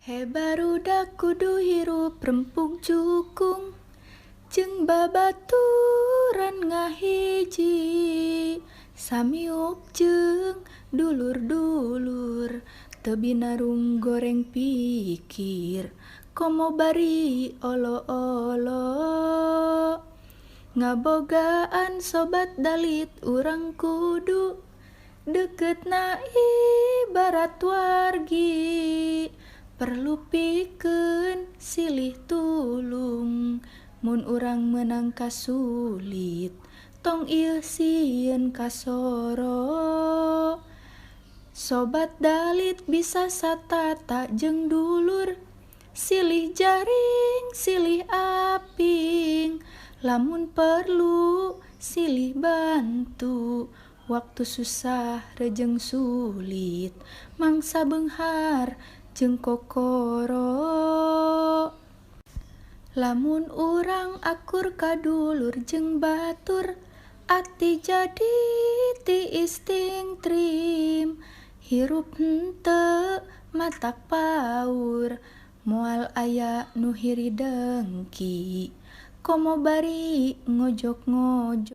He barudak kudu hirup rempug jukung jeung babaturan ngahiji, samiuk jeung dulur-dulur teu binarung goreng pikir komo bari olo-olo. Ngabogaan sobat dalit urang kudu deketna ibarat wargi, perlu pikeun silih tulung mun urang meunang kasulit tong ieu sieun kasoro. Sobat dalit bisa satata jeung dulur, silih jaring silih aping, lamun perlu silih bantu waktu susah rejeng sulit mangsa beunghar jeung kokoro. Lamun urang akur ka dulur jeung batur, ati jadi tiis tingtrim, hirup henteu matak paur moal aya nu hiri dengki komo bari ngojok-ngojok.